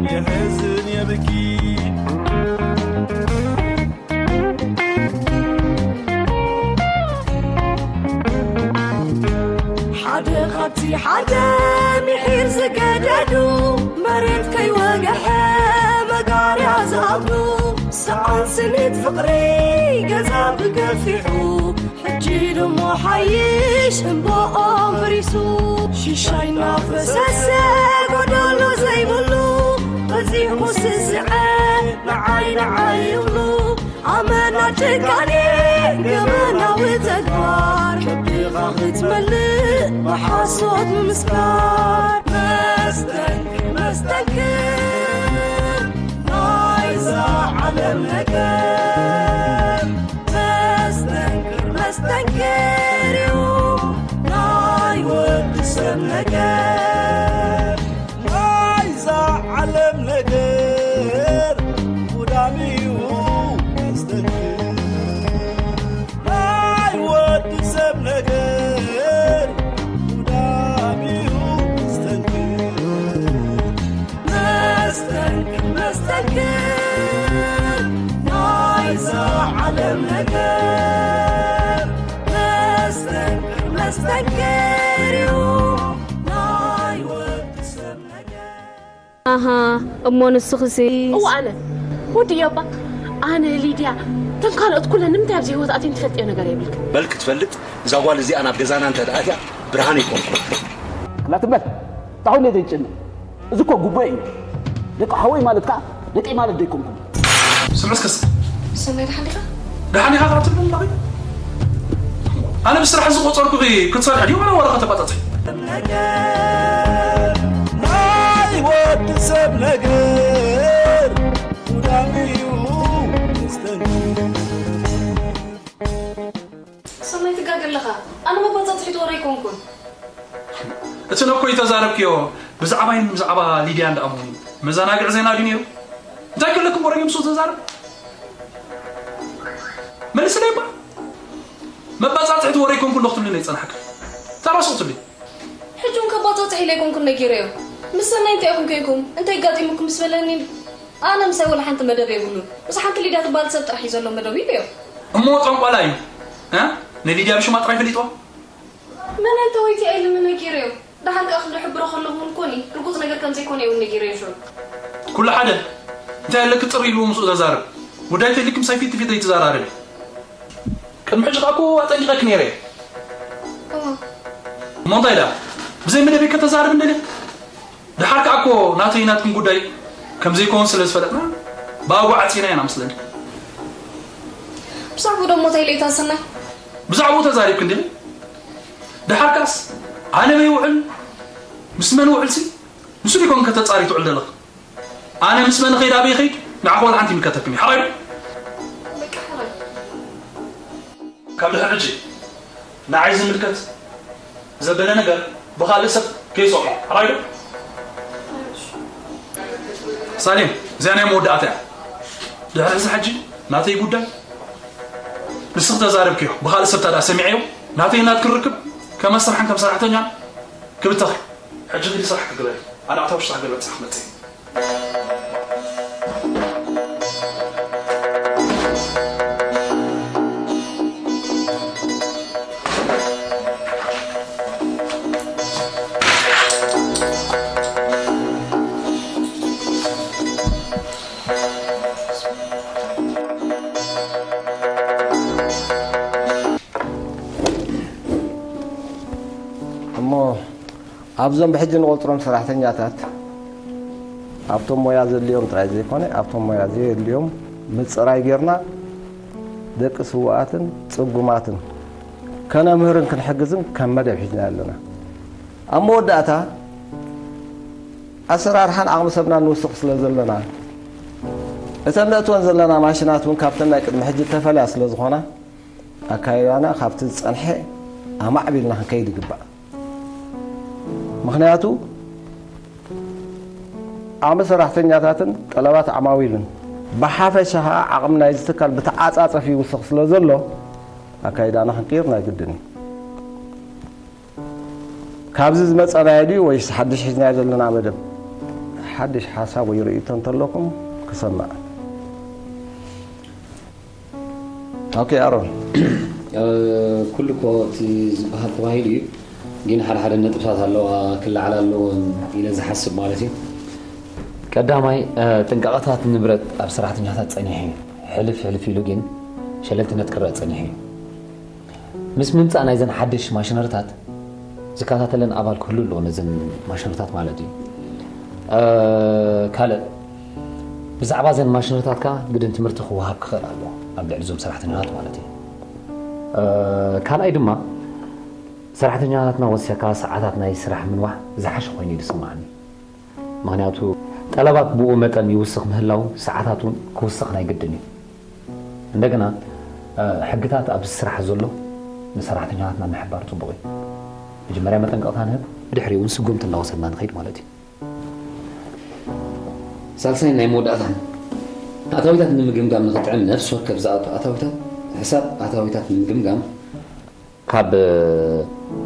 የሕዝን የብኪ። ሓደ ካብቲ ሓደ ምሒር ዝገደዱ፣ መሬት ከይወግሐ መጋርያ ዝኣብዱ፣ ሰኣን ስኒት ፍቕሪ ገዛ ብገፊሑ፣ ሕጂ ደሞ ሓይሽ እምባኦም ፈሪሱ፣ ሽሻይ እናፈሰሰ ጎደሎ ዘይብሉ፣ በዚሑ ስስዐ ንዓይ ንዓይ ይብሉ። ኣመና ጭካኔ ገበናዊ ተግባር፣ ከብድኻ ክትመልእ ብሓሶት ምምስካር። መስተንክር መስተንክር ናይዛ ዓለም ነገር፣ መስተንክር መስተንክር እዩ ናይ ወዲ ሰብ ነገር። ናይዛ ዓለም ነገር ጉዳም እዩ መስተንክር። ናይ ወዲ ሰብ ነገር ጉዳም እዩ መስተንክር። መስተንክር መስተንክር ናይዛ ዓለም ነገር፣ መስተንክር መስተንክር እዩ ናይ ወዲ ሰብ ነገር። ኣሃ፣ እሞ ንስኽሲ? እወ፣ ኣነ። ወዲ እዮባ፣ ኣነ፣ ሊድያ፣ እተን ካልኦት ኩለን ንምንታይ ኣብዚ ህይወት ኣትየን ትፈልጥዮ ነገር የብልክን። በል ክትፈልጥ፣ እዛ ጓል እዚኣ ናብ ገዛና እንተ ደኣ ኣትያ፣ ብርሃን ኣይኮንኩን። ክላ ትበል፣ ጣሁን ዘይጭን። እዚ እኮ ጉቦ እዩ። ደቂ ሓወይ ማለት ከኣ ደቂ ማለት ዘይኮንኩም። ስምዕስ ከስ ሰናይ፣ ደሓን ዲኻ? ደሓን ኢኻ ትብል ኣለኺ? ኣነ ብስራሕ ዝቆጸርኩኺ ክትሰርሒ ድዩ ዋላ ዋላ ከተባጻጽሒ? ናይ ወዲ ሰብ ነገር ጉዳም እዩ መስተንክር። ሰናይ፣ ትጋገ ኣለኻ። ኣነ መባጻጽሒት ወረ ኣይኮንኩን። እቲ ነኮይ ተዛረብክዮ ብዛዕባይን ብዛዕባ ሊድያን ደኣ ምኾኑ መዘናግዒ ዜና ድዩ ነይሩ? እንታይ ከለኩም ወረ ምስ ተዛረብ? መልስለይ እባ። መባጻጽሒት ወረ ኣይኮንኩን ዶ ክትብልኒ ይጸናሕካ? ተራስቕትልኝ። ሕጂ እውን ከባጻጽሕ ኢለ ኣይኮንኩን ነጊረዮ። ምስ ሰናይ እንታይ ኢኹም ኮይንኩም? እንታይ ኣጋጢሙኩም ምስ በለኒ፣ ኣነ ምሳይ ወላ ሓንቲ መደብ የብሉን። ምስ ሓንቲ ሊድያ ትበሃል ሰብ ጥራሕ እዩ ዘሎ መደብ ኢለዮ። እሞ ጠንቋላ እዩ። እ? ንሊድያ ብሽማ ጥራይ ፈሊጥዋ? መን ኣንተ ወይቲ ኢልኒ ነጊረዮ። ደሓር ከኣ ክንዶ ሕብሮ ከለኹ እውን ኮኒ፣ ርጉጽ ነገር ከም ዘይኮነ እውን ነጊረዮ ሽዑ። ኩሉ ሓደ። እንታይ ኣለኪ ጥር ኢሉ ምስኡ ተዛረብ። ጉዳይ ተልኪ ምሳይ ፊት ፊት ኣይትዘራረቢ። ቅድሚ ሕጂ ከኣ እኮ ኣጠንቂቐኪ ነይረ እየ። እሞ እንታይ ደኣ? ብዘይ መደበይ ከተዛርብ እንደልየ? ደሓር ከኣ እኮ ናተይ ናትክን ጉዳይ ከም ዘይከውን ስለ ዝፈለጥና፣ ብኣግኡ ዓጺና ኢና መስለኒ። ብዛዕባኡ ደሞ እንታይ ኢለ እታ ሰናይ? ብዛዕባኡ ተዛሪብኪ እንዲኺ? ደሓር ከኣስ ኣነ በይ ውዕል? ምስ መን ውዕልሲ? ንሱ ዲኮን ከተጻሪ ትውዕል ዘለኺ? ኣነ ምስ መን እኸይድ ኣበይ እኸይድ ንዓኺ ዋላ ሓንቲ ይምልከተክን እዩ። ሓራይ ዶ? በቃ ሓራይ። ካብ ድሕሪ ሕጂ ንዓይ ዝምልከት ዘበለ ነገር ብኻልእ ሰብ ከይሰምዖ። ሓራይ ዶ? ሳሌም፣ እዚኣ ናይ መወዳእታ እያ። ድሕሪ እዚ ሕጂ ናተይ ጉዳይ ንስኺ ተዛረብክዮ። ብኻልእ ሰብ ታዲኣ ሰሚዐዮ ናተይ ናትክን ርክብ ከም ኣስርሓን ከም ሰራሕተኛን ክብተኽ። ሕጂ ኺዲ ስራሕ ክግበር። ኣነ ኣታ ውሽጢ ሃገር በጺሐ ክመጽእ እየ። እሞ ኣብዞም ብሕጂ ንቆጽሮም ሰራሕተኛታት ኣብቶም ሞያ ዘድልዮም ጥራይ ዘይኮነ ኣብቶም ሞያ ዘየድልዮም ምጽራይ ጌርና ደቂ ስውኣትን ጽጉማትን ከነምህርን ክንሕግዝን ከም መደብ ሒዝና ኣለና። ኣብ መወዳእታ ኣሰራርሓን ዓቕሚ ሰብና ንውስኽ ስለ ዘለና እተን ነእትወን ዘለና ማሽናት እውን ካብተን ናይ ቅድሚ ሕጂ ተፈልያ ስለ ዝኾና ኣካይዳና ካብቲ ዝጸንሐ ኣማዕቢልና ክንከይድ ይግባእ። ምኽንያቱ ዓቕሚ ሰራሕተኛታትን ጠለባት ዓማዊልን ብሓፈሻ ኸዓ ዓቕሚ ናይዚ ትካል ብተዓጻጸፊ ይውስኽ ስለ ዘሎ ኣካይዳና ክንቅይር ናይ ግድን እዩ። ካብዚ ዝመጸናዮ ድዩ ወይስ ሓድሽ ሒዝናዮ ዘለና መደብ? ሓድሽ ሓሳብ ወይ ርእይቶ እንተለኩም ክሰምዕ። ኦኬ ኣሮን። ኩሉ እኮ እቲ ዝበሃል ተባሂሉ እዩ፣ ግን ሓደ ሓደ ነጥብታት ኣለዋ ክለዓል ኣለዎን ኢለ ዝሓስብ ማለት እዩ። ቀዳማይ፣ ጥንቃቐታት ንብረት ኣብ ሰራሕተኛታት ጸኒሑ እዩ። ሕልፍ ሕልፍ ኢሉ ግን ሸለልትነት ክረአ ጸኒሑ እዩ። ምስ ምምጻእ ናይዘን ሓድሽ ማሽነሪታት ዝከታተለን ኣባል ክህሉ ኣለዎ፣ ነዘን ማሽነሪታት ማለት እዩ። ካልእ ብዛዕባ እዘን ማሽነሪታት ከኣ ግድን ትምህርቲ ክወሃብ ክኽእል ኣለዎ ኣብ ልዕሊ እዞም ሰራሕተኛታት ማለት እዩ። ካልኣይ ድማ ሰራሕተኛታትና ወሲኽካ ሰዓታት ናይ ስራሕ ምንዋሕ ዝሓሸ ኮይኑ እዩ ዝስምዓኒ። ምኽንያቱ ጠለባት ብኡ መጠን ይውስኽ ምህላው ሰዓታት እውን ክውስኽ ናይ ግድን እዩ። እንደገና ሕግታት ኣብዚ ስራሕ ዘሎ ንሰራሕተኛታትና ምሕባር ፅቡቕ እዩ። መጀመርያ መጠንቀቕታ ንህብ፣ ብድሕሪኡ እውን ስጉምቲ እናወሰድና ንኸይድ ማለት እዩ። ሳልሳይ ናይ መወዳእታን ኣታዊታት ንምግምጋም ንኽጥዕም ነፍሲ ወከፍ ዝኣቱ ኣታዊታት ሕሳብ ኣታዊታት ንምግምጋም ካብ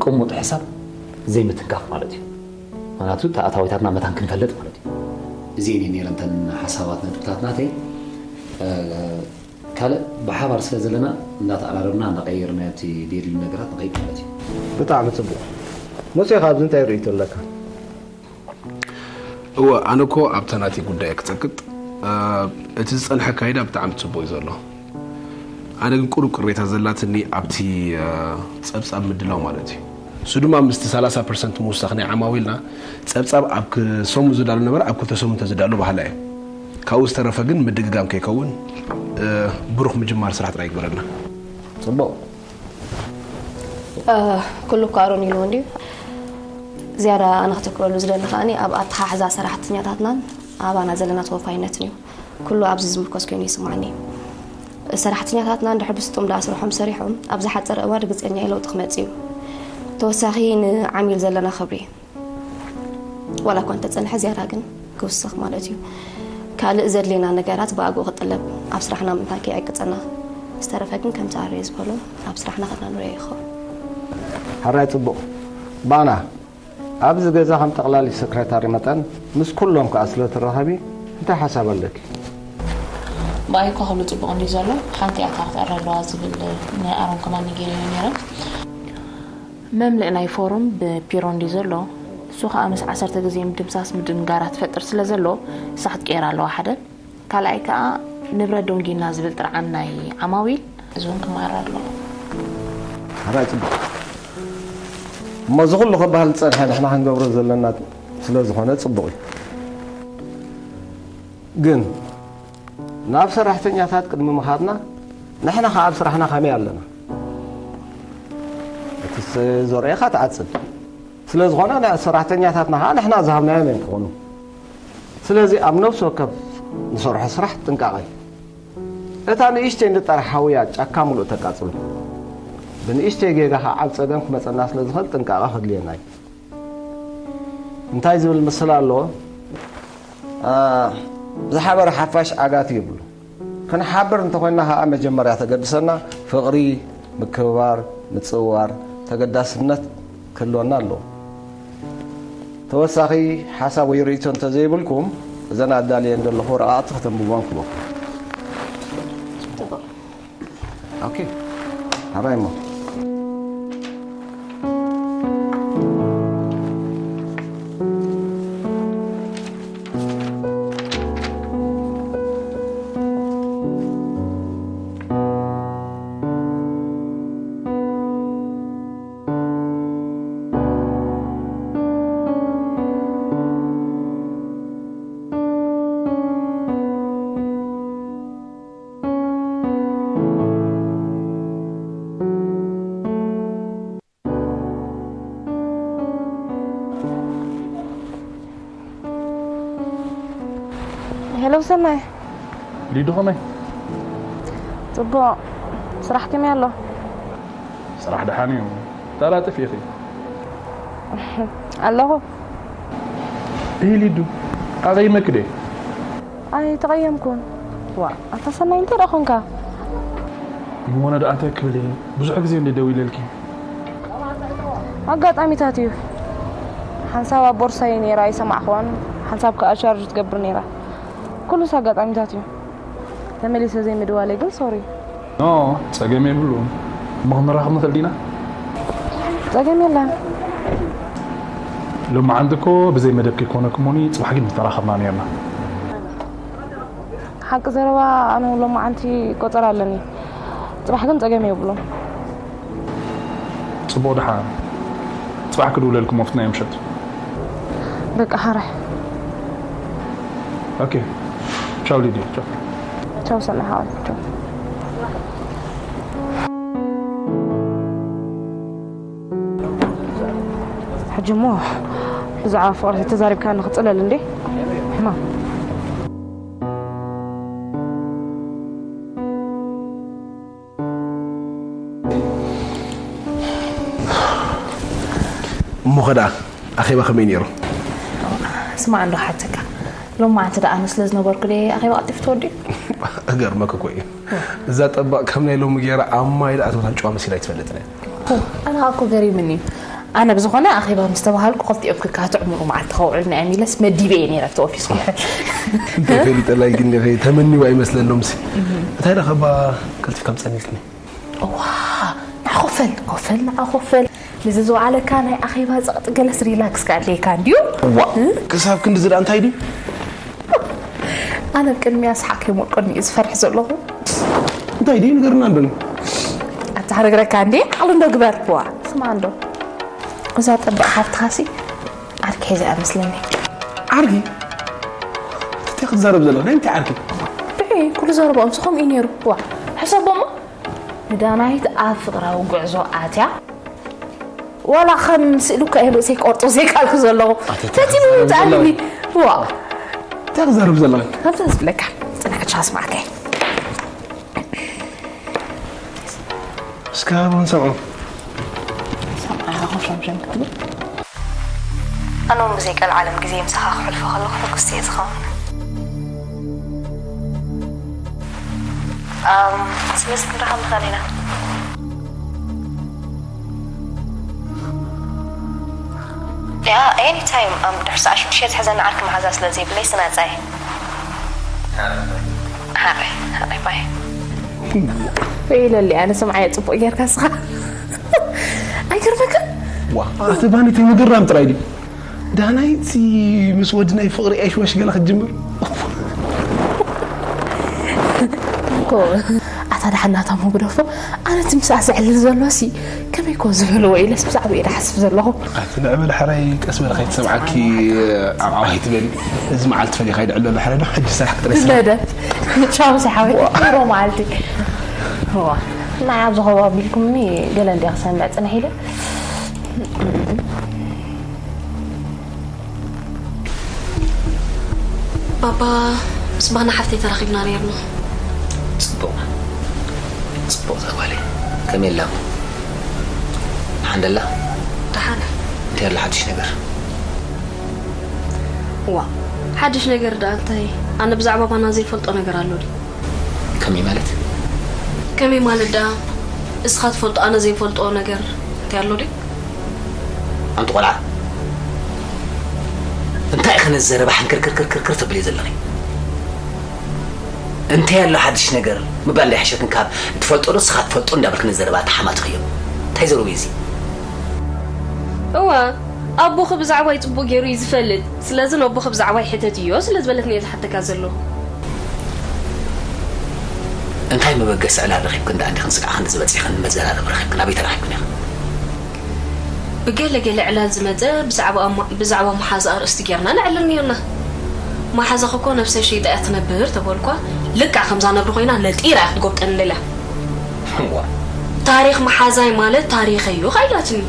ቅሙጥ ሕሳብ ዘይምትንካፍ ማለት እዩ። ምክንያቱ ተኣታዊታትና መታን ክንፈልጥ ማለት እዩ። እዚኤን እየ ነይረን እተን ሓሳባት ነጥብታት ናተይ። ካልእ ብሓባር ስለ ዘለና እንዳተኣራረብና እንዳቀየርና ኣብቲ ደድሊ ነገራት ንኸይድ ማለት እዩ። ብጣዕሚ ፅቡቅ። ሙሴ፣ ካብዚ እንታይ ርእይቶ ኣለካ? እወ፣ ኣነ እኮ ኣብታ ናተይ ጉዳይ ክጸቅጥ እቲ ዝጸንሐ ኣካይዳ ብጣዕሚ ጽቡቅ እዩ ዘሎ። ኣነ ግን ቁሩብ ቅሬታ ዘላትኒ ኣብቲ ጸብጻብ ምድላው ማለት እዩ። እሱ ድማ ምስቲ ሰላሳ ፐርሰንት ምውሳኽ ናይ ዓማዊልና ጸብጻብ ኣብ ሰሙን ዝዳሎ ነበረ ኣብ ክልተ ሰሙን ተዝዳሎ በሃላይ እየ። ካብኡ ዝተረፈ ግን ምድግጋም ከይከውን ብሩኽ ምጅማር ስራሕ ጥራይ ይግበረልና። ጽቡቕ። ኩሉ እኳ ኣሮን ኢልዎ እንድዩ። ዝያዳ ኣነ ክተክረሉ ዝደሊ ከኣኒ ኣብ ኣተሓሕዛ ሰራሕተኛታትናን ኣባና ዘለና ተወፋይነትን እዩ። ኩሉ ኣብዚ ዝምርኮስ ኮይኑ ይስማዓኒ። ሰራሕተኛታትና እንድሕር ብስጡም ደኣ ስርሖም ሰሪሖም ኣብ ዝሓፀረ እዋን ርግፀኛ እየ ለውጢ ክመፅእ እዩ። ተወሳኺ ንዓሚል ዘለና ክብሪ ዋላ እኳ እንተፀንሐ ዝያዳ ግን ክውስኽ ማለት እዩ። ካልእ ዘድልየና ነገራት ብኣግኡ ክጥለብ ኣብ ስራሕና ምእንታን ከይዕቅፀና ዝተረፈ ግን ከምቲ ኣረየ ዝበሎ ኣብ ስራሕና ከድና ንሪኦ ይኸውን። ሕራይ ፅቡቕ ባና ኣብዚ ገዛ ከም ጠቕላሊ ሰክረታሪ መጠን ምስ ኩሎም ከኣ ስለ ትራኸቢ እንታይ ሓሳብ ኣለኪ? ብኣይ እኳ ኩሉ ጽቡቕ እንድዩ ዘሎ ሓንቲ እያ ካብ ትዕረ ኣለዋ ዝብል ናይ ኣሮን ከማን ነጊረዮ ነይረ። መምልእ ናይ ፎርም ብፒሮ እንድዩ ዘሎ እሱ ከኣ ምስ ዓሰርተ ግዜ ምድምሳስ ምድንጋራት ትፈጥር ስለ ዘሎ እሳ ክትቀየር ኣለዋ ሓደ ካልኣይ ከኣ ንብረት ዶንጊና ዝብል ጥርዓን ናይ ዓማዊል እዚ እውን ክመሃር ኣለዎ። ሓራይ ጽቡቕ እሞ እዚ ኩሉ ክበሃል ዝጸንሐ ንሕና ክንገብሮ ዘለና ስለ ዝኾነ ጽቡቕ እዩ። ግን ናብ ሰራሕተኛታት ቅድሚ ምኻድና ንሕና ከኣ ኣብ ስራሕና ከመይ ኣለና? እቲ ዘርእኻ ትዓጽድ። ስለ ዝኾነ ሰራሕተኛታትና ከኣ ንሕና ዝሃብናዮም እዮም ክኾኑ። ስለዚ ኣብ ነፍሲ ወከፍ ንሰርሖ ስራሕ ጥንቃቐ እዩ። እታ ንእሽተይ ንጣር ሓውያ ጫካ ሙሉእ ተቃጽሎ። ብንእሽተይ ጌጋ ከኣ ዓብ ጸገም ክመጸና ስለ ዝኽእል ጥንቃቐ ከድልየና እዩ። እንታይ ዝብል ምስላ ኣለዎ? ዝሓበረ ሓፋሽ ዓጋቲ ይብሉ። ክንሓብር እንተኾይንና ከኣ መጀመርያ ተገድሰና ፍቕሪ፣ ምክብባር፣ ምጽውዋር፣ ተገዳስነት ክህልወና ኣለዎ። ተወሳኺ ሓሳብ ወይ ርእይቶ እንተዘይብልኩም እዘን ኣዳልየን ዘለኹ ረቓቕቲ ከተንብቦን ክበኩም። ኦኬ። ኣራይ እሞ። ሄሎ ሰናይ። ሊዱ ከመይ? ጽቡቕ። ስራሕ ከመይ ኣሎ? ስራሕ ደሓን እዩ። ተላጥፍ ኢኺ። ኣለኹ። እይ ሊዱ፣ ኣቐይመኪ ድየ? ኣይተቐየምኩን። ዋ፣ ኣታ ሰናይ እንታይ ደኣ ኾንካ? እሞ ነድኣ እንታይ ክብል እየ? ብዙሕ ግዜ እንድየ ደዊለልኪ። ኣጋጣሚታት እዩ። ሓንሳብ ኣብ ቦርሳይ ነይራ ኣይሰማዕኹዋን። ሓንሳብ ከዓ ቻርጅ ትገብር ነይራ። ኩሉስ ኣጋጣሚታት እዩ። ተመሊሰ ዘይምድዋለይ ግን ሶሪ። ኖ፣ ጸገም የብሉን። እሞ ክንራኸብ ንኽእል ዲና? ጸገም የለን። ሎማዓንቲ እኮ ብዘይ መደብ ከይኮነኩሞኒ ጽባሕ ግን ምተራኸብና ነርና። ሓቂ ዘረባ ኣነ ሎማዓንቲ ቆጸራ ኣለኒ። ጽባሕ ግን ጸገም የብሉን። ጽቡቕ ደሓን። ጽባሕ ክድውለልኩም ወፍትና ምሸት። በቃ ሓራይ። ኦኬ። ቻው ሊዲ። ቻው። ቻው ሰናይ ሓወይ። ቻው። ሕጂ እሞ ብዛዕባ ፍቕሪ ተዛሪብካ ንኽጽለል እንዴ? ሕማም። እሞ ኸዳ ኣኼባ ከመይ ነይሩ? ስማዕ እንዶ ሓተካ ሎማዓንቲ ደኣ ኣነ ስለ ዝነበርኩ ደ ኣኼባ ቀልጢፉ ተወዲኡ። እገርመክ እኮ እዩ። እዛ ጠባቕ ከም ናይ ሎሚ ገይራ ኣብ ማይ ደኣ ተወታን ጨዋ መሲላ ኣይትፈልጥን እያ። ኣነ ከዓ እኮ ገሪምኒ እዩ። ኣነ ብዝኾነ ኣኼባ ምስ ተባሃልኩ ክልቲኦም ክካትዑ ምሉእ መዓልቲ ከውዕልና እዮም ኢለስ መዲበ እየ ነይረ ኣብቲ ኦፊስ። እንታይ ፈሊጠላይ ግን ዲኺ ተመኒዋ ኣይመስለሎምሲ። እንታይ ደኸባ ቀልጢፍካ ምጸኒልክኒ? እዋ ንዓ ኮፈል ኮፈል ንዓ ኮፈል። ንዚ ዝወዓለካ ናይ ኣኼባ ጸቕጢ ገለስ ሪላክስ ከኣድልየካ እንድዩ። ዋ ክሳብ ክንዲ ዝዳ እንታይ ድዩ? ኣነ ኣብ ቅድሚያ ሰሓቅ ከይሞልቀኒ እዩ ዝፈርሕ ዘለኹ። እንታይ ድዩ ንገርና እንዶ? ኣታሕረግረካ እንዴ ዓቕሊ እንዶ ግበር። ዋ ስማ እንዶ እዛ ጠባቕ ሓፍትኻሲ ዓርኪ ሒዛ እያ መስለኒ። ዓርኪ? እንታይ ክትዛረብ ዘለኻ? ናይ ምንታይ ዓርኪ? ብዒ ኩሉ ዘረባኦም ዝኸምኡ እዩ ነይሩ። ዋ ሕሰቦሞ ንዳናይት ኣብ ፍቕራዊ ጉዕዞ ኣትያ ዋላ ከም ስእሊ እኳ እየ ርእሰይ ክቆርጦ ዘይከኣልኩ ዘለኹ። ፈቲኑ ምምፃእ ኣለኒ። ዋ እንታይ ክዛረብ ዘለኻ? ከምዛ ዝብለካ ፅንዓት ሻስማዕከ እስከ ሃቦ ንሰምዖ። ሰምዓ ሸምሸም ክትብል ኣነ እውን ብዘይ ቀልዓለም ግዜ ምሳኻ ክሕልፎ ከለኹ ሕጉስቲ እየ ዝኸውን። ስለዚ ክንራኸብ ንኽእል ኢና። ያ ኤኒ ታይም ድሕሪ ሰዓት ሽዱሽተ ዝሕዘኒ ዓርኪ መሓዛ ስለ ዘይብለይ ስናጻ እየ። ሓራይ ሓራይ ባይ። ኢለሊ ኣነ ስምዓዮ ፅቡቅ ጌርካ ስኻ ኣይገርመካ ዋ ኣቲ ባኒ ተይ ምግራም ጥራይ ድዩ ዳናይቲ ምስ ወዲ ናይ ፍቕሪ ኤሽወሽ ገለ ክትጅምር እኮ ኣታ ደሓን ናታ ግደፎ ኣነ እቲ ምስኣ ዘዕልል ዘሎ ሲ ከመይ ኮ ዝበልዎ ኢለስ ብዛዕባ ኢለ ሓስብ ዘለኹ ኣቲ ንዕበል ሕራይ ቀስ በለ ከይትሰምዓኪ ዓብዓብ ኣይትበሊ እዚ መዓልቲ ፈሊኻ ይድዕል ዘሎ ሕራይ ዶ ሕጂ ስራሕ ክትረሲ ብመደብ ቻው ሰሓወይ ሮ መዓልቲ ዋ ናይ ኣብዚ ኸባቢ ኢልኩምኒ ገለ እንዲ ክሰምዕ ፅንሕ ኢለ ባባ ምስ ባህና ሓፍተይ ተራኺብና ነይርና ጽቡቕ ጽቡቕ ዘጓለይ ከመይ ኣላ ሓንደላ ደሓን እንታይ ኣሎ ሓድሽ ነገር ዋ ሓድሽ ነገር ደኣ እንታይ ኣነ ብዛዕባ ባና ዘይፈልጦ ነገር ኣሎ ድዩ ከመይ ማለት ከመይ ማለት ደኣ እስኻ ትፈልጦ ኣነ ዘይፈልጦ ነገር እንታይ ኣሎ ድዩ ኣንቲ ቆልዓ እንታይ ኢኺ ነዚ ዘረባ ሕንክርክርክርክር ተብልዮ ዘለኺ እንታይ ኣሎ ሓድሽ ነገር ምባል እንዳይሕሸክን ካብ ትፈልጦ ዶ ስኻ ትፈልጦ እንዳበልክ ነዚ ዘረባ ተሓማትኽዮ እንታይ ዘረቡ እዚ እወ ኣቦኺ ብዛዕባይ ጽቡቕ ገይሩ እዩ ዝፈልጥ ስለዚ ነቦኺ ብዛዕባይ ሕተትዮ ስለ ዝበለትኒ እየ ዝሓተካ ዘለኹ እንታይ መበገሲ ዕላል ረኺብክን ደኣ እንዲኽን ስጋዕ ክንዲ ዝበጺሕክን መዘራረቢ ረኺብክን ኣበይ ተራኺብክን ኢኽን ብገለ ገለ ዕላል ዝመጸ ብዛዕባ መሓዛ ኣርእስቲ ጌርና ነዕልል ኔርና። መሓዛኺ እኮ ነብሰይ ሸይጣ እያ ትነብር ተበልኳ ልክዕ ከምዛ ነብሪ ኮይና ነጢራ እያ ክትጎብጠኒ ደልያ። ታሪኽ መሓዛይ ማለት ታሪኸይ እዩ ከ ኢላትኒ።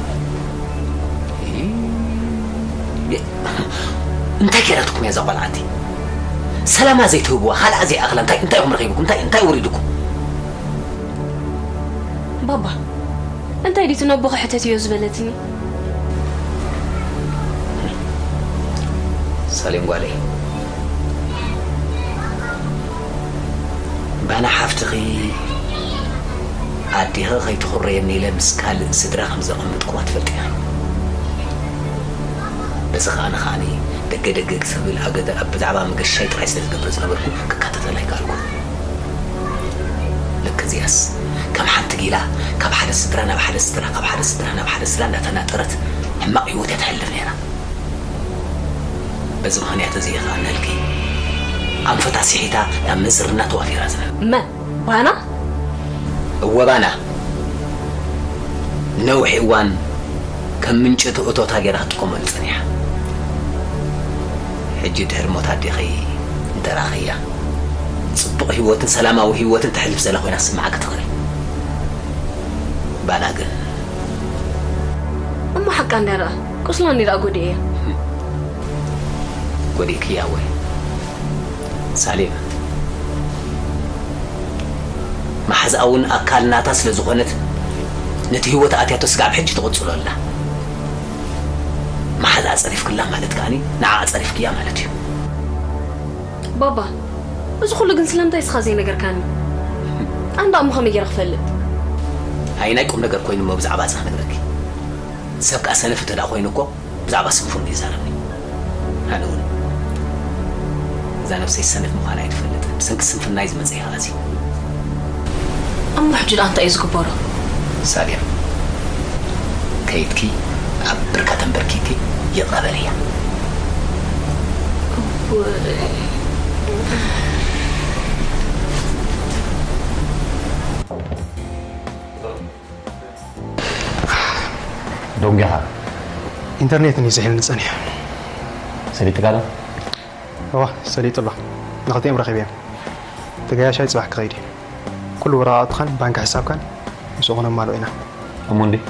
እንታይ ገይራትኩም እያ እዛ ቆልዓ ኣንቲ ሰላማ ዘይትህብዋ ካልኣ ዘይኣኽላ እንታይ እንታይ ኢኹም ረኺብኩም እንታይ እንታይ ወሪድኩም ባባ እንታይ ድዩ ነቦ ክሕተት እዮ ዝበለትኒ ሳሌም ጓለይ ባና ሓፍትኺ ኣዴኺ ከይትኹረየኒ ኢለ ምስ ካልእ ስድራ ከም ዘቐመጥኩዋ ትፈልጢ ኢኺ በዚ ኸኣ ንኸኣኒ ደገ ደገ ክሰብል ኣገደ ኣብ ብዛዕባ መገሻይ ጥራይ ስለ ዝገብር ዝነበርኩ ክካተተላ ኣይከኣልኩ። ልክ እዚኣስ ከም ሓንቲ ጊላ ካብ ሓደ ስድራ ናብ ሓደ ስድራ፣ ካብ ሓደ ስድራ ናብ ሓደ ስድራ እንዳተናጠረት ሕማቕ ህይወት እያ ተሕልፍ ነይራ። በዚ ምኽንያት እዚ እየ ኸኣ ነልኪ ኣንፈታ ስሒታ ናብ ምንዝርና ተዋፊራ ዝነበረ። መን? ባና? እወ ባና። ነዊሕ እዋን ከም ምንጪ እቲ እቶታ ገይራ ክትጥቀመሉ ጸኒሓ። ሕጂ ድሕሪ ሞት ኣዴኺ እንተ ረኣኽያ፣ ጽቡቕ ህይወትን ሰላማዊ ህይወትን ተሕልፍ ዘላ ኮይና ክትስምዓካ ትኽእል። ባና ግን እሞ ሓቃ እንድያ ደኣ፣ ቁስላ እንድያ ደኣ ጎዲኤያ። ጎዲእክያ ወይ? ሳሌም፣ መሓዛኣ እውን ኣካል ናታ ስለ ዝኾነት፣ ነቲ ህይወት ኣትያቶ ስጋብ ሕጂ ትቕጽሎ ኣላ። መሓዛኣ ጸሪፍክላ ማለት ከኣኒ ንዓኣ ጸሪፍክያ ማለት እዩ። ባባ፣ እዚ ኩሉ ግን ስለምንታይ እስኻ ዘይነገርካኒ? ኣነ ደኣ እሞ ከመይ ገይረ ክፈልጥ? ኣይ ናይ ቁም ነገር ኮይኑ እሞ ብዛዕባ እዚ ክነግረኪ። ሰብ ከኣ ሰነፍ እንተ ደኣ ኮይኑ እኮ ብዛዕባ ስንፍንኡ ይዛረብኒ። ኣነ እውን እዛ ነብሰይ ሰነፍ ምዃና ኣይትፈልጥን። ብሰንኪ ስንፍናይ ዝመጸ እዩ ከኣ እዚ። እሞ ሕጂ ደኣ እንታይ እዩ ዝግበሮ? ሳሌም፣ ከይድኪ ኣብ ብርካ ተንበርኪኪ ይቕረ በልያ። ደንጊኻ? ኢንተርኔት እዩ ዝሒልኒ ጸኒሑ። ሰሊጥካ ዶ? እዋ፣ ሰሊጡ ኣሎ። ንኽልቲኦም ረኺበዮም። እቲ ገያሻይ ጽባሕ ክኸይድ እዩ። ኩሉ ወረቓቕትኻን ባንክ ሕሳብካን ምስኡ ክነማልኦ ኢና። እሙን ድዩ?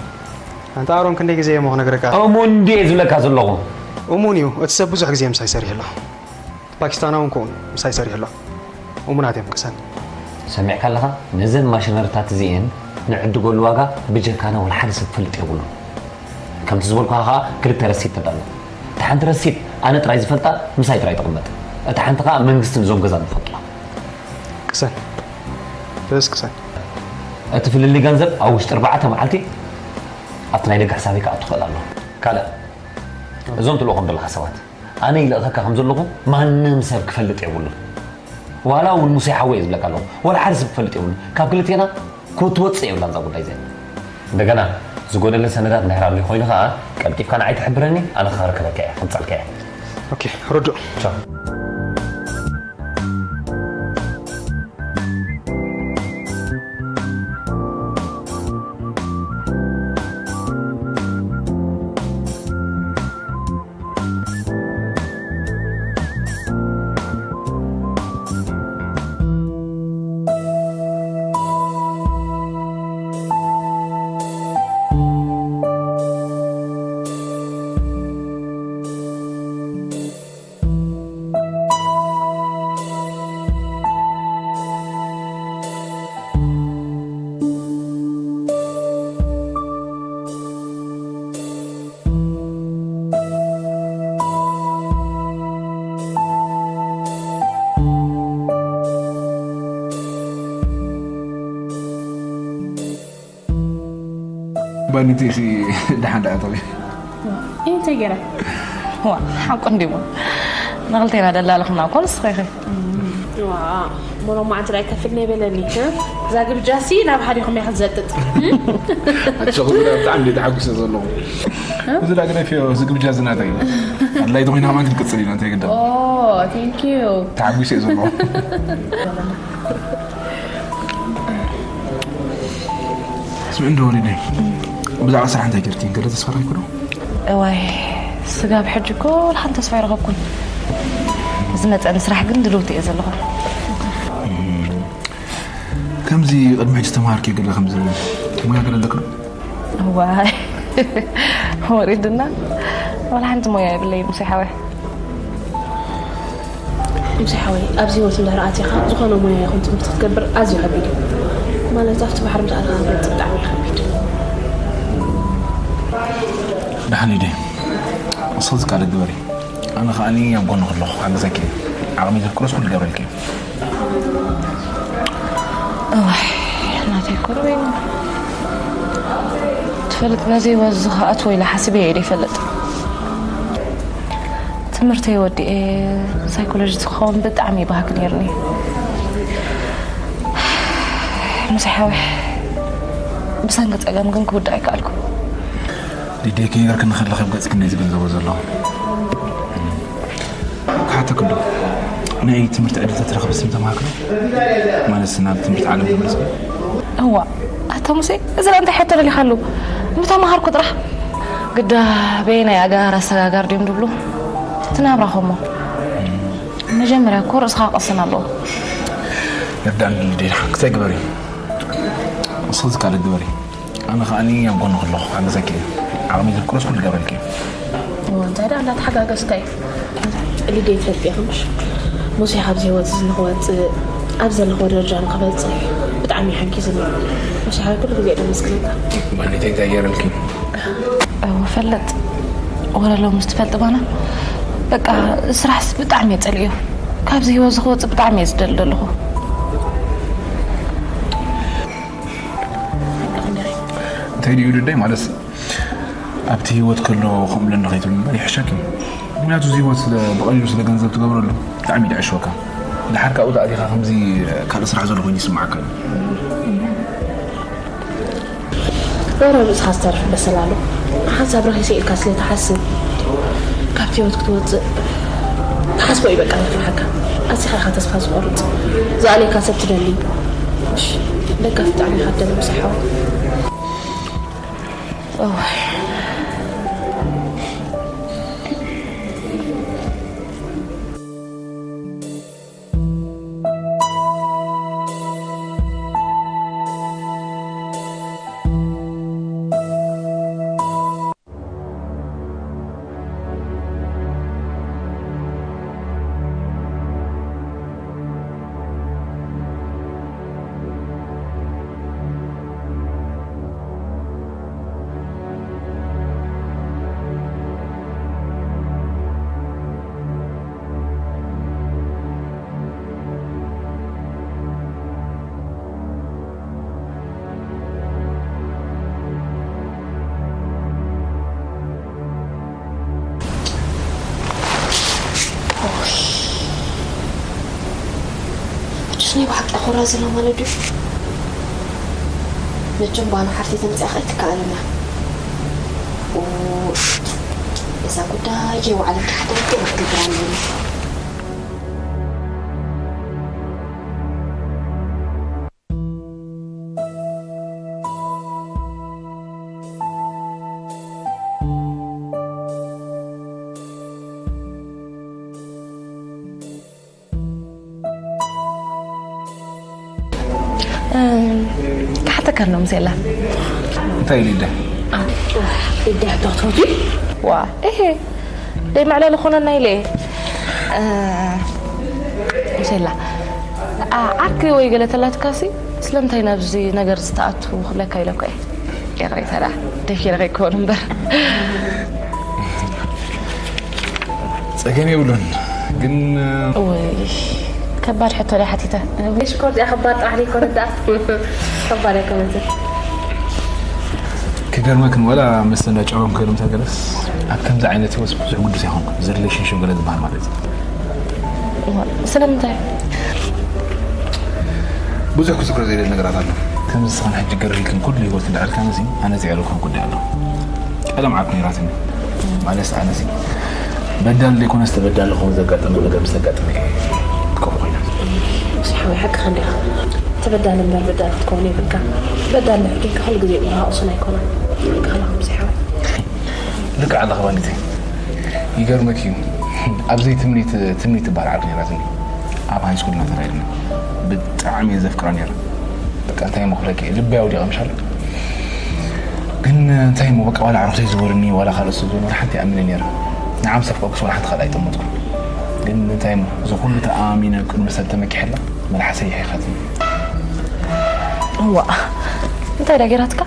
ኣንታ ኣሮን፣ ክንደይ ግዜ እየ እሞ ክነግረካ? እሙን ድየ ዝብለካ ዘለኹ? እሙን እዩ። እቲ ሰብ ብዙሕ ግዜ ምሳይ ሰሪሑ ኣሎ። ፓኪስታናዊ እውን ክውን ምሳይ ሰሪሑ ኣሎ። እሙናት እዮም ቅሰን። ሰሚዕካ ኣለኻ? ነዘን ማሽነሪታት እዚኤን ንዕድገሉ ዋጋ ብጀካና ወላ ሓደ ሰብ ክፈልጥ የብሉን። ከምቲ ዝበልኩኻ ኸኣ ክልተ ረሲት ተዳሎ። እታ ሓንቲ ረሲት ኣነ ጥራይ ዝፈልጣ ምሳይ ጥራይ ትቕመጥ። እታ ሓንቲ ኸኣ መንግስቲ ነዞም ገዛ ዝፈልጦ። ቅሰን። በስ ቅሰን። እቲ ፍልልይ ገንዘብ ኣብ ውሽጢ ኣርባዕተ መዓልቲ ኣብቲ ናይ ደገ ሕሳበይ ክኣቱ ክኽእል ኣለዎ። ካልእ፣ እዞም ትልእኾም ዘለኻ ሰባት፣ ኣነ ይልእኸካ ከም ዘለኹ ማንም ሰብ ክፈልጥ የብሉን። ዋላ እውን ሙሴ ሓወይ እየ ዝብለካ ኣለኹ። ዋላ ሓደ ሰብ ክፈልጥ የብሉን። ካብ ክልቴና ክትወጽእ የብላን እዛ ጉዳይ እዚኣ። እንደገና ዝጎደለ ሰነዳት እንድሕር ኣሎ ኮይኑ ኸኣ ቀልጢፍካ ንዓይ ትሕብረኒ፣ ኣነ ክረክበካ እየ፣ ከምጻልካ እየ። ኦኬ፣ ርዱእ። ቻው። ባኒቲ ሲ ደሓን ደኣ ተበይ? እንታይ ገይረ? ዋ፣ ሓቁ እንዲሞ። ንኽልቴና ደላልኹምና እኮ ንስኺ ኢኺ። ዋ፣ ሞሎማዓንቲ ናይ ከፍል ናይ በለኒ፣ እ? እዛ ግብጃ ሲ ናብ ሓዲኹም እያ ክትዘጥጥ። ኣቸኹ ዝዳ ብጣዕሚ እንደ ተሓጉሰ ዘለኹ። እ? እዚ ዳ ግደፍዮ፣ እዚ ግብጃ እዚ ናተይ እዩ። ኣድላይ ተኾይና ከማን ክንቅጽል ኢና፣ እንታይ ግዳ? ኦ፣ thank you። ተሓጒሰ እየ ዘለኹ። ስምዒ እንዶ ወሊደ። ብዛዕባ ስራሕ እንታይ ጌርኪ? ገለ ተስፋ ረኺብኪ ዶ? እዋይ፣ ስጋብ ሕጂ እኮ ወላ ሓንቲ ተስፋ ኣይረኸብኩን። ዝመጸኒ ስራሕ ግን ድልውቲ እየ ዘለኹ። ከምዚ ቅድሚ ሕጂ ተምሃርኪ ገለ ከምዚ ሞያ ገለ ኣለኪ ዶ? እዋይ፣ ወሪድና። ወላ ሓንቲ ሞያ የብለይ፣ ሙሴ ሓወይ። ሙሴ ሓወይ፣ ኣብዚ ህይወት እንድሕር ኣቲኻ፣ ዝኾነ ሞያ ይኹን ትምህርቲ ክትገብር ኣዝዩ ከቢድ እዩ። ማለት፣ ኣብቲ ባሕሪ ምስ ኣተኻ ክትነጥብ ብጣዕሚ እዩ ከቢድ። ደሓን ኢደ። ንስኺ ዝከኣለኪ ግበሪ። ኣነ ከኣኒ ኣብ ጎንኺ ኣለኹ፣ ክሕግዘኪ እየ። ዓቕሚ ዘፍቅሮስ ኩሉ ክገብረልኪ እየ። እዋይ፣ ናተይ ኮርበይኒ። ትፈልጥ፣ ነዚ ህይወት እዚ ክኣትዎ ኢለ ሓሲበ እየ ዘይፈልጥ። እቲ ትምህርተይ ወዲኤ ሳይኮሎጂ ክኸውን ብጣዕሚ ይባህግ ነይርኒ። ሙሴ ሓወይ፣ ብሰንኪ ጸገም ግን ክውዳእ ኣይከኣልኩ። ሊደይ፣ ከይገርክኒ ከለኺ ኣብ ገጽኪ እንድዩ ዝግንዘቦ ዘለኹ። ክሓተኪ ዶ? ናይ ትምህርቲ ዕድል ተትረኽቢ ስም ተማሃክሎ? ማለት ናብ ትምህርቲ ዓለም ተመለስኪ? እዋ፣ ኣታ ሙሴ፣ እዚ ደኣ እንታይ ሕቶ ደሊኻሉ? ምተማሃርኩ ጥራሕ። ግዳ በየናይ ኣጋር ኣሰጋጋር ድዮም ድብሉ? እቲ ናብራ ኸሞ። መጀመርያ እኮ ርእስኻ ክቕስን ኣለዎ። ይርዳእኒ ሊደይ፣ ሓቅኺ ግበሪ። ንስኺ ዝከኣለኪ ግበሪ። ኣነ ከኣኒ ኣብ ጎንኺ ኣለኹ፣ ክሕግዘኪ እየ። ዓቕሚ ዘፍቅሮስ ኩሉ ክገብረልኪ እየ። እሞ እንታይ ደኣ እንዳተሓጋገዝካ እዩ? ሊደይ ትፈልጢ ኢኺ ምሽ? ሙሴ ካብዚ ህይወት እዚ ንኽወፅእ፣ ኣብ ዘለኽዎ ደረጃ ንኽበፅሕ ብጣዕሚ እዩ ሓጊዙኒ። ሙሴ ሓወይ ኩሉ ግዜ እየ ደመስግነካ። ማለተይ እንታይ ገይረልኪ? እወ፣ እፈልጥ። ወረ ሎምስ ትፈልጥ ባና? በቃ፣ ስራሕስ ብጣዕሚ እየ ጸልእዮ። ካብዚ ህይወት እዚ ክወጽእ ብጣዕሚ እየ ዝደሊ ዘለኹ። እንታይ ድዩ ግዳይ ማለት ኣብቲ ህይወት ከሎ ከምኡ ኢለ ንኸይትብል እምበር ይሕሸኪ። ምክንያቱ እዚ ህይወት ስለ ብቐሊሉ ስለ ገንዘብ ትገብረሉ ብጣዕሚ እዩ ደዕሽወካ። ድሓር ካብኡ ተኣቲኻ ከምዚ ካልእ ስራሕ ዘሎ ኮይኑ ይስምዓካ እዩ። ወረ ርእስኻ ዝተርፍ በሰላሉ ሓንሳብ ረኺሰ ኢልካ ስለ ትሓስብ ካብቲ ህይወት ክትወፅእ ትሓስቦ እዩ በቃ ዘፍርሓካ። ኣዚኻ ኢኻ ተስፋ ዝቆርፅ ዝኣልየካ ሰብ ትደሊ። እሽ፣ ደጋፊ ብጣዕሚ ኢኻ ትደሊ ሙሴ ሓወይ። እዋይ። ሕጅስ ናይ ብሓቂ ኮራ ዝና ማለት ድዩ? መቸም ባና ሓርቲ ተምፅኣ ኣይትከኣልን እያ። ኡ፣ እዛ ጉዳይ ከይወዓለት ሓዳር ከይወዓለት ይግባእ። እም፣ ክሓተካ ኣሎ ሙሴላ። እንታይ ኢሉ ይደ? አ፣ ይደ ዶክተር ጂ? ዋ፣ እሄ፣ ደይ መዕለሊ ኾነና ኢለ። እ፣ ሙሴላ፣ አ፣ ዓርኪ ወይ ገለ ተላትካሲ፣ ስለምንታይ ናብዚ ነገር ዝተኣቱ ክብለካ ኢለ እኮ እየ። ይቕሬታ ደኣ፣ ደፊረ ከይከውን እምበር። ጸገም የብሉን፣ ግን እወይ፣ ከባድ ሕቶ ድያ ሓቲተ። ሽኮር እዚኣ ከባድ ጥራሕ ዘይኮነት ደኣ። ከባድ ኣይኮነትን። ክገርመክን፣ ዋላ መስተ እንዳጨረምኩ ከይዶም ተገለስ፣ ኣብ ከምዚ ዓይነት ህይወት ብዙሕ ግዱስ ኣይኮንኩን። እዚ ሪሌሽንሽፕ ገለ ዝበሃል ማለት እዩ። እዋ፣ ስለምንታይ? ብዙሕ ክዝክሮ ዘይደሊ ነገራት ኣሎ። ከምዚ ዝኾነ ሕጂ ግር ኢልክን ኩሉ ህይወት እንዳዕርካን እዚ ኣነ ዘየዕረኳ ጉዳይ ኣሎ። ቀደም ዓርኩ ነይራትኒ። ማለት ኣነ እዚ በዳል ዘይኮነስ ተበዳሊ ክኸውን ዘጋጠመ ነገር ምስ ዘጋጠመ እየ ክቀሙ ኮይና። ሙሴ ሓወይ፣ ሓቅኻ እንዲኻ። ተበዳሊ እምበር በዳል ክትከውን የብልካ። በዳል ድሕር ጌርካ ኩሉ ግዜ ብሃቑሱን ኣይኮነን። ሓቅኻ ኣለኻ ሙሴ ሓወይ። ልክዕ ኣለኻ ባንዲተይ። ይገርመኪ እዩ። ኣብዘይ ትምኒት፣ ትምኒት ትበሃል ዓርኪ ነይራትኒ። ኣብ ሃይ ስኩል እናተራየድና ብጣዕሚ እየ ዘፍቅራ ነይረ። በቃ እንታይ እሞ ክብለኪ፣ ልበይ ኣውዲቐ ምሻል። ግን እንታይ እሞ በቃ ዋላ ዕረፍተይ ዝበሉኒ ዋላ ካልኦት ሰብ ዝበሉኒ ሓንቲ ይኣምነ ነይረ። ንዓም ሰፍቀኩስ ዋላ ሓንቲ ካልእ ኣይጠመትኩን። ግን እንታይ እሞ እዚ ኩሉ ተኣማሚነ ቅድሚ ሰብ ተመኪሐላ መልሓሰይ ይሒኻትኒ። እዋ፣ እንታይ ዳ ጌራትካ?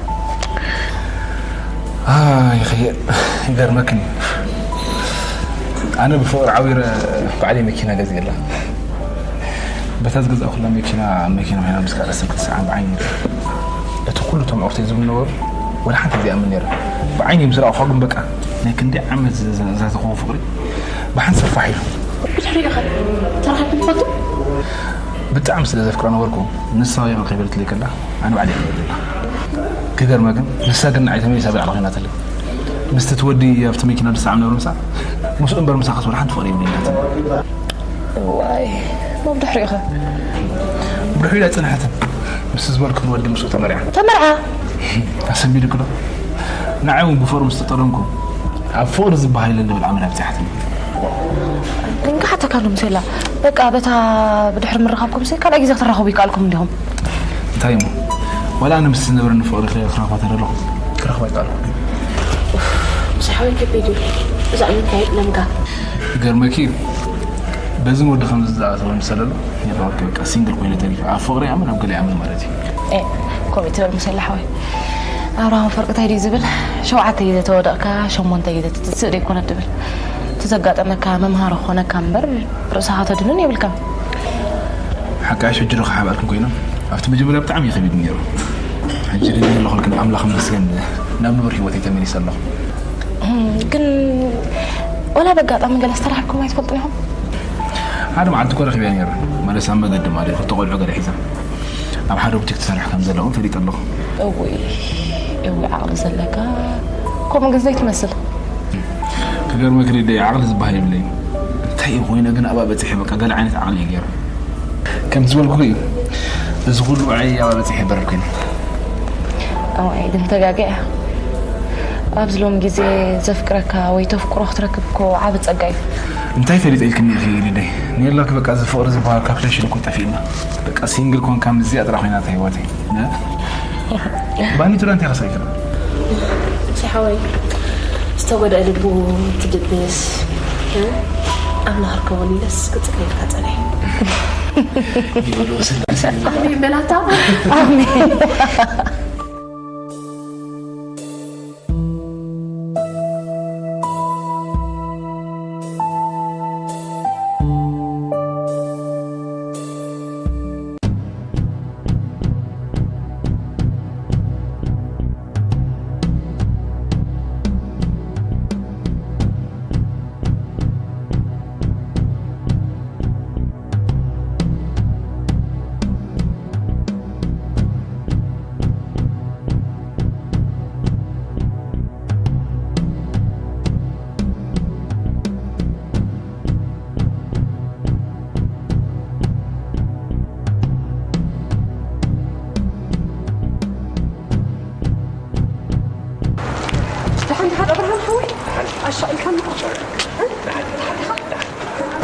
ኣይ፣ ይኸየ-፣ ይገርመክን እዩ። ኣነ ብፍቕሪ ዓዊረ ባዕለይ መኪና ገዚኤላ። በታ ዝገዛእኩላ መኪና፣ መኪና ኮይና ምስ ካልእ ሰብ ክትስዓን ብዓይኒ ይርአ። እቲ ኩሉ እቶም ኣዕሩኽተይ ዝብሉ ነበሩ፣ ወላ ሓንቲ ዘይኣምን ነይረ። ብዓይኒ ምስ ረኣኹ ግን በቃ፣ ናይ ክንደይ ዓመት ዘ-፣ ዘ-፣ ዘዝኾ ፍቕሪ ብሓንሳብ ፋሕ ኢሉ። ብድሕሪኡ ኸ ተራኺብኩም ትፈልጡ? ብጣዕሚ ስለ ዘፍቅራ ነበርኩ። ንሳ ወይ ከይበለትለይ ከላ ኣነ ባዕለይ ከይበለላ። ክገርመ ግን ንሳ ግን ንዓይ ተመሊሳ ብላዕሊ ኮይናትለይ። ምስቲ እቲ ወዲ ኣብቲ መኪና ዝሰዓም ነብሩ ምሳ ምስኡ እምበር ምሳኻስ ወላ ሓንቲ ፍቕሪ የብለይን ኢላትኒ። እዋይ፣ ብድሕሪኡ ኸ? ብድሕሪኡ ኣይጸንሐትን። ምስ ዝበልኩ ወዲ ምስኡ ተመርዓ። ተመርዓ? ኣሰንቢድኩ ዶ? ንዓይ እውን ብፍቕሪ ምስ ተጠለምኩ ኣብ ፍቕሪ ዝበሃል የለን ዝብል ኣመል ኣብጺሓትኒ። እንካ ሓተካ ዶ ምሴላ? በቃ በታ ብድሕሪ ምርኻብኩም ሲ ካልኣይ ግዜ ክትራኸቡ ይከኣልኩም እንዲኹም። እንታይ እሞ? ዋላ ኣነ ምስ ዝነበረኒ ፍቕሪ ክራኸባ ተደለኹ ክራኸባ ይከኣልኩም። ምሳሓወይ ከቢድ እዩ። ብዛዕባ ምንታይ ለምጋ? ይገርመኪ እዩ። በዝን ወዲ ከም ዝዝኣሰበ ምስ ሰለሎ የባወቂ በቃ ሲንግል ኮይነ ተሪፈ። ኣብ ፍቕሪ ይኣምን ኣብ ገለ ይኣምን ማለት እዩ። ኤ፣ ከምኡ ትበል ምሰላ ሓወይ። ኣብርሃም ፈርቂ እንታይ ድዩ ዝብል? ሸውዓተ ግዜ ተወደቕካ ሸሞንተ ግዜ ትትስእ ዶ ይኮነ ትብል? እቲ ዘጋጠመካ መምሃሪ ክኾነካ እምበር ርእስኻ ተድንን የብልካን። ሓቃሽ ሕጂ ዶ ክሓባልኩም ኮይኖም? ኣብቲ መጀመርያ ብጣዕሚ እዩ ከቢድ ነይሩ። ሕጂ ግን ኣለኹልክን ኣምላኽ ይመስገን ናብ ንቡር ህይወተይ ተመሊሰ ኣለኹ። እም፣ ግን ወላ በጋጣሚ ገለ ዝተራኸብኩም ኣይትፈልጡ ኢኹም? ሓደ መዓልቲ እኮ ረኺበያ ነይረ። ማለት ኣብ መገዲ ማለት ክልተ ቆልዑ ገለ ሒዛ ኣብ ሓደ ቡቲክ ትሰርሕ ከም ዘላ እውን ፈሊጠ ኣለኹ። እውይ፣ እውይ ዓቕሊ ዘለካ። ከምኡ ግን ዘይትመስል። ክገርመኪ ሊደይ ዓቕሊ ዝበሃል የብለይን። እንታይ እዩ ኮይነ ግን ኣብኣ በፂሐ በቃ ገለ ዓይነት ዓቕሊ እዩ ገይረ። ከም ዝበልኩ እዩ። እዚ ኩሉ ውዓይ ኣብኣ በፂሐ ይበርር ኮይኑ። እዋይ ግን ተጋጊያ። ኣብዚ ሎሚ ግዜ ዘፍቅረካ ወይ ተፍቅሮ ክትረክብ እኮ ዓቢ ጸጋ እዩ። እንታይ ፈሊጠ ኢልክኒ ኢኺ ሊደይ? ኔላኪ በቃ እዚ ፍቕሪ ዝበሃል ካልኩሌሽን እኮ ጠፊእና። በቃ ሲንግል ኮንካ ምስዚኣ ጥራሕ ኮይና እታ ህይወተይ። እ? ባኒ ቱዳ እንታይ ከሳይክና? ሲሓወይ ዝተጎድአ ልቡ ትድብስ። እ? ኣምላኽ ርከበሉ ኢለስ ክጽለየልካ ጸኒሐ። ይበሉ ስላሴ። ኣሜን በላታ። ኣሜን። ደሓን ዲኻ ኣብርሃም ሓወይ? ኣሻቒልካኒ እኮ።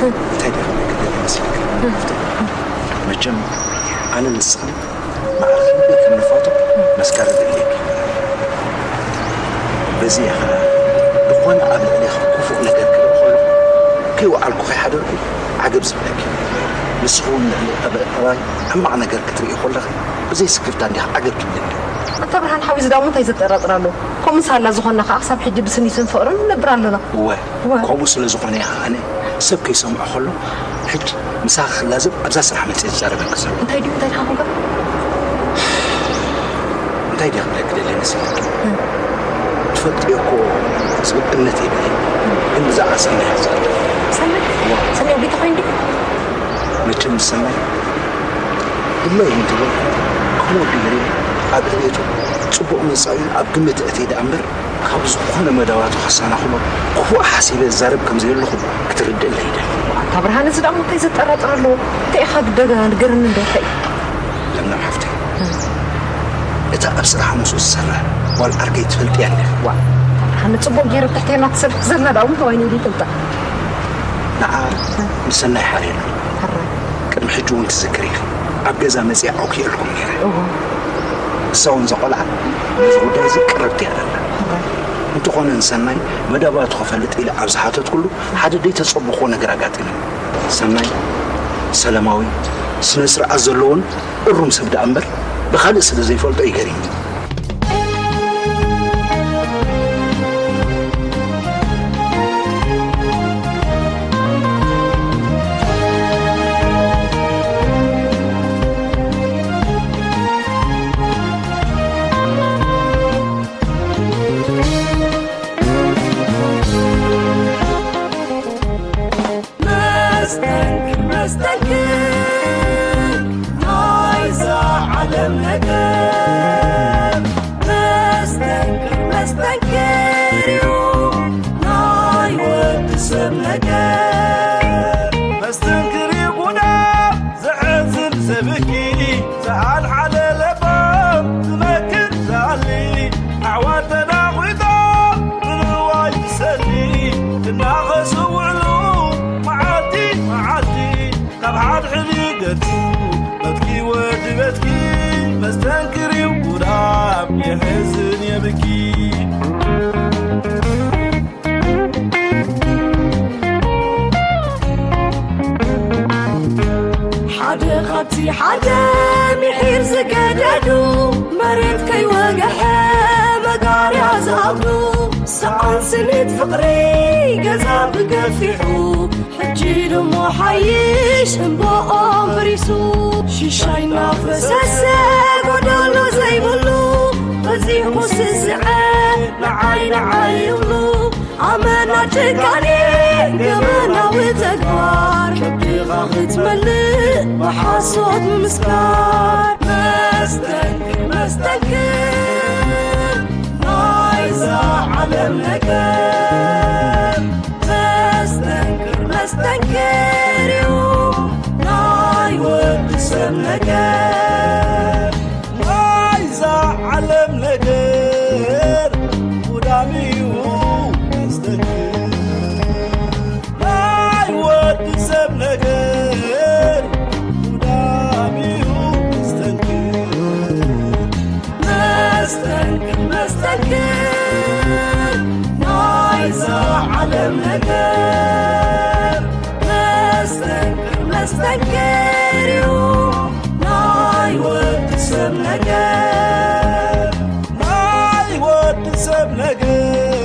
እንታይ ደኣ ክብል ይመስለካ? መቸም ኣነ ንስኽን ማዕረ ክንደይ ከም ንፋቶ መስካሪ ደልየኪ። በዚ ኢኻ ዝኾነ ኣብ ልዕሌኻ ክፉእ ነገር ክርኢ ከለኹ ከይወዓልኩ ከይሓደርኩ ዓገብ ዝብለኪ። ንስኺ እውን ልዕሊ ኣበ-፣ ኣባይ ሕማቕ ነገር ክትርኢ ከለኺ ብዘይ ስክፍታ እንዲኻ ዓገብ ትብለኒ። ኣታ ብርሃን ሓወይ፣ እዚ ደኣ እንታይ ዘጠራጥር ኣሎ? ከምኡ ሳላ ዝኾንና ከኣ ክሳብ ሕጂ ብስኒትን ፍቕርን ንነብር ኣለና። እወ፣ እወ። ከምኡ ስለ ዝኾነ እየ ኣነ ሰብ ከይሰምዖ ከሎ ሕጂ ምሳኺ ክላዘብ ኣብዛ ስራሕ መፅየ ዝዛረበኪ ዘሎ። እንታይ ድዩ? እንታይ ድኻ ኮንካ? እንታይ ድየ ክብለኪ ደልየ መሲለኪ? እም። ትፈልጥዮ እኮ ዝብል እምነት የብለይ። እም። ግን ብዛዕባ ሰናይ ክዛረብ። ሰናይ? እወ። ሰናይ ቤት ኾይን ድዩ? መቸም ሰናይ ድለይ እንተበልኩ ከም ወዲ ገሬ ኣብ ዕቤቱ ጽቡቕ መጻኢኡን ኣብ ግምት እእትየ ደኣ እምበር ካብ ዝኾነ መዳባቱ ከሰናኽሎ ክፉእ ሓሲበ ዝዛረብ ከም ዘየለኹ ክትርድእለይ ይደሊ። ኣታ ብርሃን፣ እዚ ደኣ እንታይ ዘጠራጥር ኣለዎ? እንታይ ኢኻ ግደጋ ንገረኒ እንዶ እንታይ? ለምለም ሓፍተይ፣ እታ ኣብ ስራሕ ምስኡ ዝሰርሕ ጓል ዓርከይ ትፈልጥያ እንዲኺ? ዋ፣ ኣነ ጽቡቕ ገይረ ኣብ ትሕቴና ትሰርሕ ዘላ ደኣ እውን ተዋይነ ኢለ ይፈልጣ። ንዓ ምስ ሰናይ ሓርየሉ። ሕራይ። ቅድሚ ሕጂ እውን ትዝክር ኢኺ። ኣብ ገዛ መጺኣ ኣውኪኤልኩም ነይረ። እወ። እሳ እውን እዛ ቆልዓ ነዚ ጉዳይ እዚ ቅርብቲ እያ ዘላ። ሕራይ። እንተኾነ ንሰናይ መዳባቱ ክፈልጥ ኢለ ኣብ ዝሓተትኩሉ ሓደ ደይተጸበኽዎ ነገር ኣጋጢሙኒ። ሰናይ ሰላማዊ፣ ስነ ስርዓት ዘለዎን እሩም ሰብ ደኣ እምበር ብኻልእ ስለ ዘይፈልጦ እዩ ገሪሙኒ። ነገር መስተንክሪ ጉዳም ዘሕዝን ዘብኪ፣ ዝሓልሓለ ለባም ዝመክር ዝኣሊ፣ ኣዕዋር ተናኺቶም ብንዋይ ዝሰሊ፣ እናኸሱ ውዕሉ መዓልቲ መዓልቲ፣ ካብ ሓድሕዲ ገጹ በትኪ ወዲ በትኪ፣ መስተንክሪው ጉዳም የሕዝን የብኪ። ሓደ ካብቲ ሓደ ምሒር ዝገደዱ፣ መሬት ከይወግሐ መጋርያ ዝኣብዱ፣ ሰኣን ስኒት ፍቕሪ ገዛ ብገፊሑ፣ ሕጂ ድሞ ሓይሽ እምባኦም ፈሪሱ። ሽሻይ እናፈሰሰ ጎደሎ ዘይብሉ፣ በዚሑ ስስዐ ንዓይ ንዓይ ይብሉ። ኣመና ጭካኔ ገበናዊ ተግባር፣ ከብድኻ ክትመልእ ብሓሶት ምምስካር። መስተንክር መስተንክር ናይዛ ዓለም ነገር፣ መስተንክር መስተንክር እዩ ናይ ወዲ ሰብ ነገር። ናይዛ ዓለም ነገር ጉዳም እዩ መስተንክር፣ ናይ ወዲ ሰብ ነገር ጉዳም እዩ መስተንክር። መስተንክር መስተንክር ናይዛ ዓለም ነገር፣ መስተንክር መስተንክር እዩ ናይ ወዲ ሰብ ነገር፣ ናይ ወዲ ሰብ ነገር።